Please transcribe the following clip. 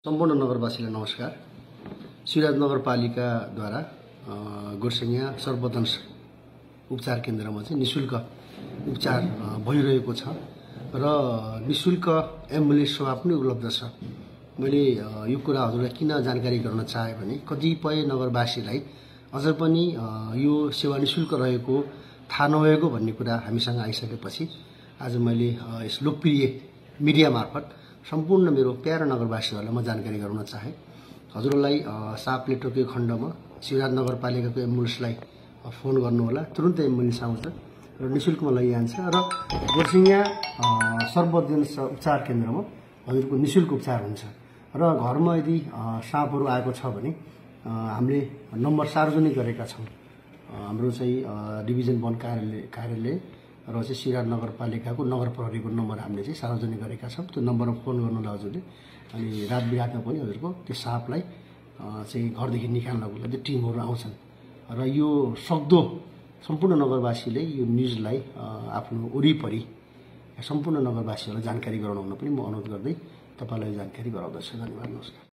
सम्पूर्ण नगरवासीलाई नमस्कार। सिराज नगरपालिकाद्वारा गुरसिंघा सर्वदंश उपचार केन्द्रमा चाहिँ निशुल्क उपचार भइरहेको छ र निशुल्क एम्बुलेन्स सेवा पनि उपलब्ध छ। मैले यो कुरा हजुरलाई किन जानकारी गराउन चाहे भने कतिपय नगरवासीलाई अझ पनि यो सेवा निशुल्क रहेको थाहा नभएको भन्ने कुरा हामीसँग आइसकेपछि आज मैले यस लोकप्रिय मिडिया मार्फत सम्पूर्ण मेरो प्यारा नगरवासीहरूलाई म जानकारी गराउन चाहे। हजुरलाई सापले टोकेको खण्डमा सिराज नगरपालिकाको एम्बुलेन्सलाई फोन गर्नुहोला, तुरुन्तै एम्बुलेन्स आउँछ र निशुल्कमा लैजान्छ र गुरसिंघा सर्वदंश उपचार केन्द्रमा हजुरको निशुल्क उपचार हुन्छ। र घरमा यदि साँपहरू आएको छ भने हामीले नम्बर सार्वजनिक गरेका छौँ। हाम्रो चाहिँ डिभिजन 1 कार्यालय र चाहिँ सिराज नगरपालिकाको नगर प्रहरीको नम्बर हामीले चाहिँ सार्वजनिक गरेका छौँ। त्यो नम्बरमा फोन गर्नुहोला हजुरले। अनि रात बिरातमा पनि हजुरको त्यो साँपलाई चाहिँ घरदेखि निकाल्नको लागि टिमहरू आउँछन् र यो सक्दो सम्पूर्ण नगरवासीले यो न्युजलाई आफ्नो वरिपरि सम्पूर्ण नगरवासीहरूलाई जानकारी गराउन पनि म अनुरोध गर्दै तपाईलाई जानकारी गराउँदछु। धन्यवाद, नमस्कार।